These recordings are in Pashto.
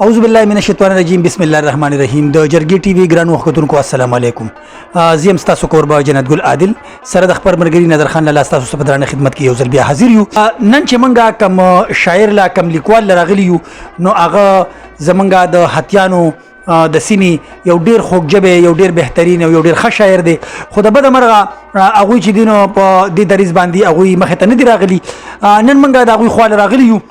اعوذ بالله من الشیطان الرجیم، بسم الله الرحمن الرحیم۔ د جرګې ټي وي ګرانو وختونکو، السلام علیکم۔ زیم ستاسو کوربه جنت ګل عادل سره د خبر مرګري نظر خان لاله ستاسو په درانه خدمت کې یو ځل بیا حاضر یو۔ نن چې مونږه کم شاعر لا کم لیکوال راغلی یو، نو هغه زمونږه د هتیانو د سیمې یو ډیر خوږ ژبی، یو ډیر بهترین او یو ډیر ښه شاعر دی، خو د بده مرغه هغوی چې دي نو په دې دریځ باندې هغوی مخې ته نه دي راغلي۔ نن مونږه د هغوی خواله راغلي یو۔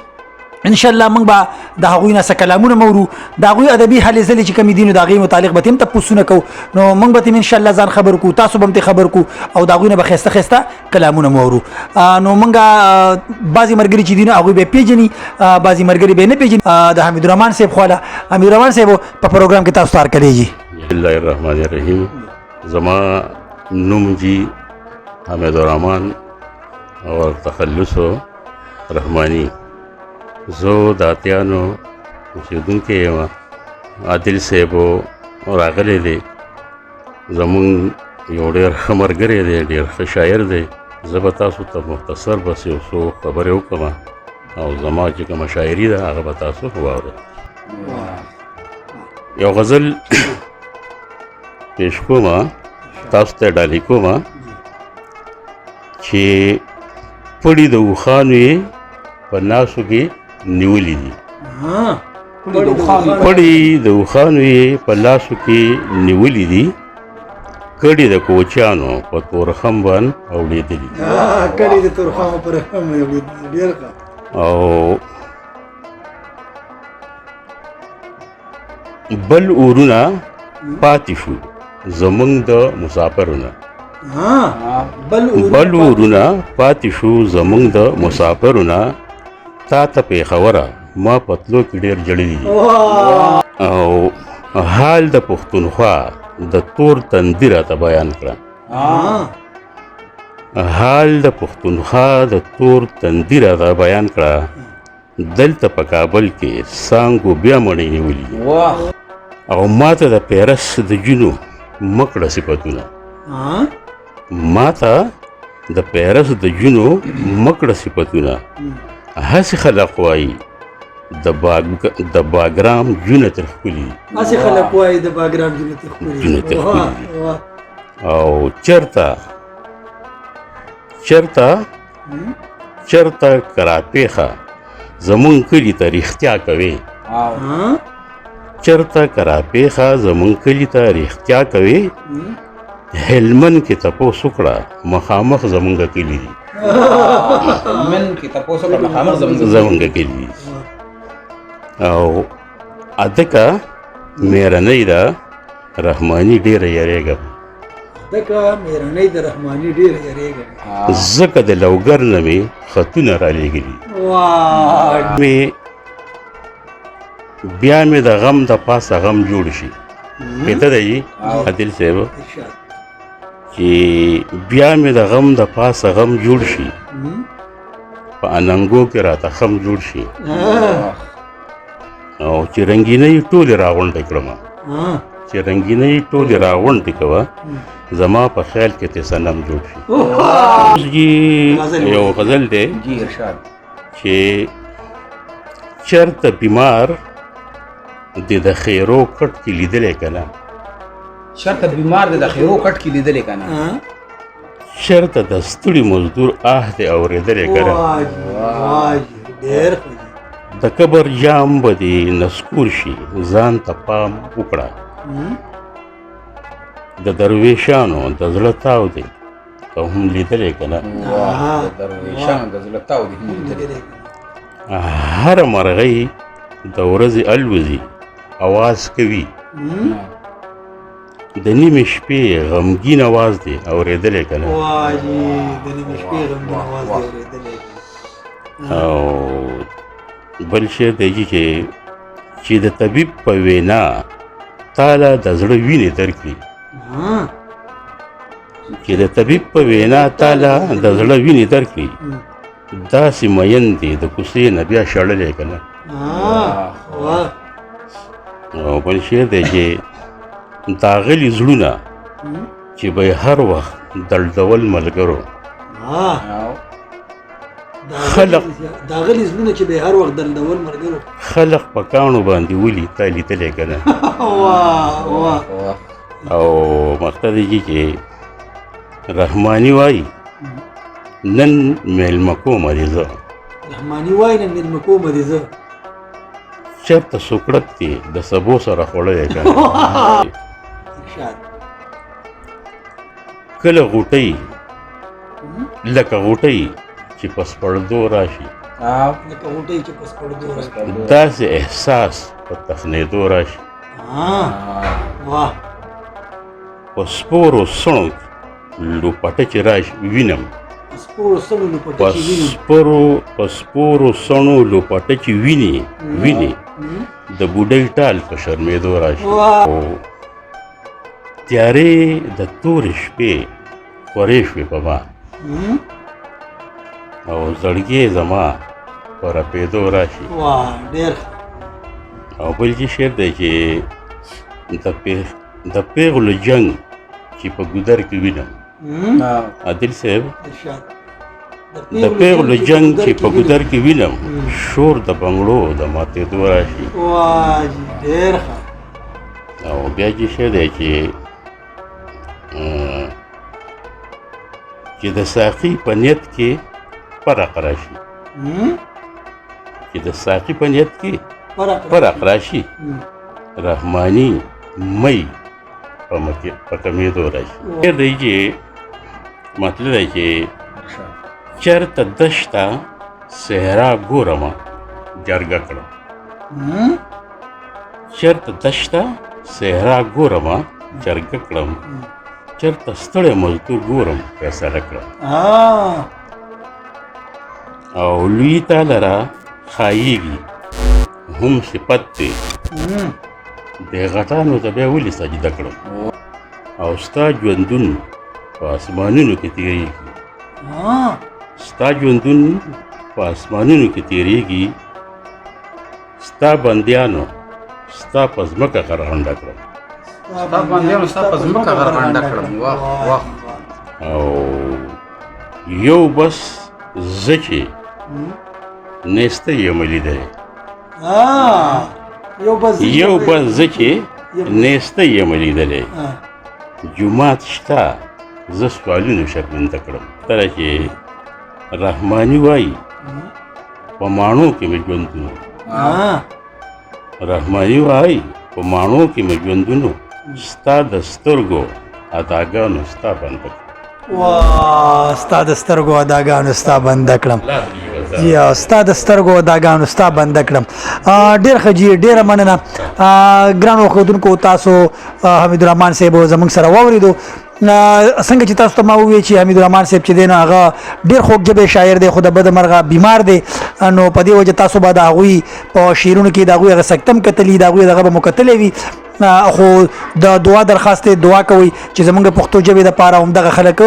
ان شاء الله موږ به د هغوی نه څه کلامونه مورو، د هغوی ادبي هلې ځلې چې کومې دي نو د هغې متعلق به تیم تپوسونه کوو، نو موږ به تیم ان شاء الله ځان خبر کو، تاسو به هم ترې خبر کو او د هغوی نه به ښایسته ښایسته کلامونه مو اورو۔ نو موږ بعضې ملګري چې دي نو هغوی به یې پېژني، بعضې ملګري به یې نه پېژني۔ د حمید الرحمن صاحب خواله۔ حمید الرحمن صاحب، په پروګرام کې تاسو ته هرکلی جي۔ بسم الله الرحمن الرحیم۔ زما نوم جی حمید الرحمن او تخلص رحمانی۔ زه د اتیانو اوسېدونکی یم۔ عادل صاحب راغلی دی، زمونږ یو ډېر ښه ملګری دی، ډېر ښه شاعر دی۔ زه به تاسو ته مختصر بس یو څو خبرې وکړم او زما چې کومه شاعري ده هغه به تاسو واورئ۔ یو غزل پیش کوم، تاسو ته ډالۍ کوم چې پړي د اوښانو یې په لاسو کې نیولي دي۔ پړي د اوښانو یې په لاسو کې نیولي دي، کډې د کوچیانو په تورخم باندې اوړېدلي دي۔ کډې د تورخم پر هم ډېر ښه۔ او بل اورونه پاتې شو زمونږ د مسافرو نه۔ بل اورونه پاتې شو زمونږ د مسافرو نه، تا ته پېښوره ما په تلو کې ډېر ژړلي دي۔ او حال د پښتونخوا د تور تندي راته بیان کړه۔ حال د پښتونخوا د تور تندي راته بیان کړه، دلته په کابل کې څانګو بیا مڼې نیولي دي۔ او ما ته د پیرس د جونو مکړه صفتونه، ما ته د پیرس د جونو مکړه صفتونه، هسې خلق وایي د باګرام جونه تر ښکلي دي۔ هسې خلک وایي د باګرام جونه تر ښکلي دي۔ جونه تر ښکلي دي۔ او چرته چرته چرته کراپېښه زمونږ کلي ته رښتیا کوي، چرته کراپېښه زمونږ کلي ته رښتیا کوي، هلمند کې تپوس وکړه مخامخ زمونږ کلي دي۔ هلمند کې تپوس وکړه مخامخ زمونږ زمونږ کلي دي۔ او ادکه میرنۍ ده رحماني ډېره یریږم۔ ادکه میرنۍ د رحماني ډېره یریږم۔ ځکه د لوګر نه مې خطونه رالیږلي۔ مې بیا مې د غم د پاسه غم جوړ شي۔ کته دی عادل صاحب چې بیا مې د غم د پاسه غم جوړ شي، په اننګو کې راته خم جوړ شي، او چې رنګینۍ ټولې راغونډې کړم، چې رنګینۍ ټولې راغونډې کوه، زما په خیال کې ته صنم جوړ شي۔ اوس جی یو غزل دی۔ جی ارشاد۔ چې چرته بیمار د د خیرو کټ کې لیدلی که نه، چرته بیمار د خیرو کټ کې لیدلی که نه، چرته د ستړي مزدور آه دې اورېدلی که نه، ډېر د قبر جام به دې نسکور شي، ځان ته پام وکړه، د درویشانو د زړه تاو دی ته هم لیدلی که نه، د درویشانو د زړه تاو دی هم لیدلی۔ هره مرغۍ د ورځې الوزي اواز کوي، د نیمې شپې غمګین اواز دی اورېدلی که نه۔ واه جي، د نیمې شپې غمګین اواز دی اورېدلی۔ او بل شعر دی جي چې د طبیب په وینا تاله د زړه وینې درکړي، چې د طبیب په وینا تاله د زړه وینې درکړي، داسې مین دی د کوڅې نه بیا شړلی که نه۔ او بل شعر دی چې داغلي زړونه چې به یې هر وخت دلدول ملګرو، خلق دا غلي زړونه چې به هر وخت دردول مرګرو. خلق په کاڼو باندې ولي، تا لیدلی که نه؟ واه واه. او مقصد یې چې رحماني وایي نن مېلمه کومه دې زه، رحماني وایي نن مېلمه کومه دې زه، چېرته سوکړک دی د سبو سره خوړلی که نه؟ ارشاد. کله غوټۍ لکه غوټۍ چې په سپړدو راشي، لکه غوټۍ چې په سپړدو راشي، داسې احساس په تخنېدو راشي. واه. په سپورو سڼو لوپټه چې راشي وینم، په سپورو سڼو لوپټه چې وینم، په سپورو سڼو لوپټه چې ویني ویني، د بوډۍ ټال په شرمېدو راشي. او تیارې د تورې شپې خورې شوې په ما، او زړګی زما په رپېدو راشي. واه ډېر. او بل چې شعر دی چې د پیغلو جنګ چې په ګودر کې وینم، عادل صاحب، د پیغلو جنګ چې په ګودر کې وینم، شور د بنګړو د ماتېدو راشي. واه جي ډېر ښه. او بیا چې شعر دی چې چې د ساقي په نیت کې فرق راشي، چې د ساقي په نیت کې فرق راشي، رحماني مې په کمېدو راشي. شعر دی چې مطلب دی چې چېرته دشته صحرا ګورمه جرګه کړم، چېرته دشته صحرا ګورمه جرګه کړم، چېرته ستړی مزدور ګورم فیصله کړم. او لوی تا لره ښایېږي هم صفت دی، د غټانو ته بیا ولې سجده کړم؟ او ستا ژوندون په اسمانونو کې تېرېږي، ستا ژوندون په اسمانونو کې تېرېږي، ستا بندیانو ستا په ځمکه غرغنډه کړم، ستا بندیانو ستا په ځمکه غرغنډه کړم. واه واه. او یو بس زه چې نیسته یم لیدلی، یو بس زه چې نیسته یم لیدلی، جومات شته زه سوالونو شرمنده کړم. تره چې رحماني وایي په ماڼو کې مې ژوندونو، رحماني وایي په ماڼو کې مې ژوندونو، ستا د سترګو اداګانو ستا بنده کړم. واه، ستا د سترګو اداګانو ستا بنده کړم. یا ستا د سترګو اداګانو ستا بنده کړم. ډېر ښه جي، ډېره مننه ګرانو ښودونکو، تاسو حمید الرحمن صاحب زموږ سره واورېدو. څنګه چې تاسو ته ما وویل چې حمید الرحمن صاحب چې دی نو هغه ډېر خوږ ژبی شاعر دی، خو د بده مرغه بیمار دی، نو په دې وجه تاسو به د هغوی په شعرونو کې د هغوی هغه سکتم کتلی، د هغوی دغه به مو کتلی وي. خو د دعا درخواست دی، دعا کوئ چې زمونږ پښتو ژبې دپاره همدغه خلک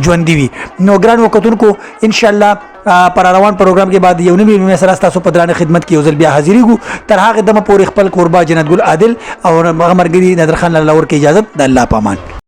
ژوندي وي. نو ګرانو کتونکو، انشاءالله پر روان پروګرام کې بعد یو نوي مې سره تاسو په درانه خدمت کې یو ځل بیا حاضرېږو. تر هغه دمه پورې خپل کوربه جنت ګل عادل او هغه ملګري نادر خان لاله ورکې اجازت، د الله په امان.